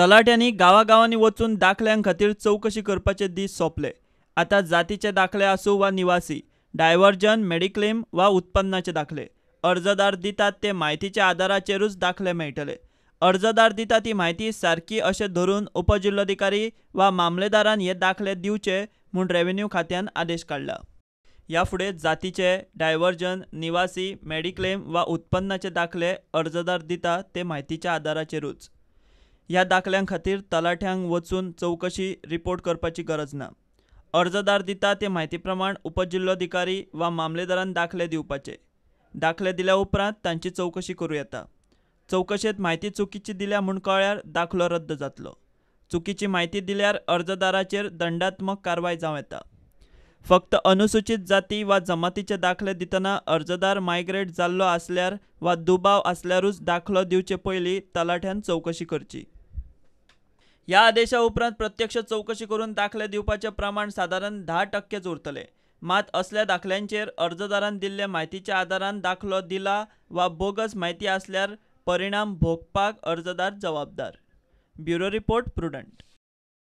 तलाठ्यांनी गांवागांवांनी वचून दाखल्यां खातीर चवकशी करपाचे दीस सोंपले. आतां जातीचे दाखले आसूं वा निवासी, डायव्हर्जन, मेडिक्लेम वा उत्पन्नाचे दाखले, अर्जदार दितात ते म्हायतीच्या आदाराचेरूच दाखले मेळटले. अर्जदार दिता ती म्हायती सारकी अशें धरून उपजिल्लोधिकारी वा मामलेदारान हे दाखले दिवचे म्हूण रेव्हेन्यू खात्यान आदेश काडला. ह्या फुडें जातीचे, डायव्हर्जन, निवासी, मेडिक्लेम वा उत्पन्नाचे दाखले अर्जदार दिता ते म्हायतीच्या आदाराचेरूच. ह्या दाखल्यां खातीर तलाठ्यांक वचून चवकशी, रिपोर्ट करपाची गरज ना. अर्जदार दिता ते म्हायती प्रमाण उपजिल्लोधिकारी वा मामलेदारान दाखले दिवपाचे. दाखले दिल्या उपरांत तांची चवकशी करूं येता. चवकशेंत म्हायती चुकीची दिल्या म्हूण कळ्ळ्यार दाखलो रद्द जातलो. चुकीची म्हायती दिल्यार अर्जदाराचेर दंडात्मक कारवाय जावं येता. फक्त अनुसूचीत जाती वा जमातीचे दाखले दितना अर्जदार मायग्रेट जाल्लो आसल्यार वा दुबाव आसल्यारूच दाखलो दिवचे पयलीं तलाठ्यान चवकशी करची. ह्या आदेशा उपरांत प्रत्यक्ष चवकशी करून दाखले दिवपाचें प्रमाण सादारण 10% उरतलें. मात असल्या दाखल्यांचेर अर्जदारान दिल्ले म्हायतीच्या आदारान दाखलो दिला वा बोगस म्हायती आसल्यार परिणाम भोगपाक अर्जदार जबाबदार. Bureau report, Prudent.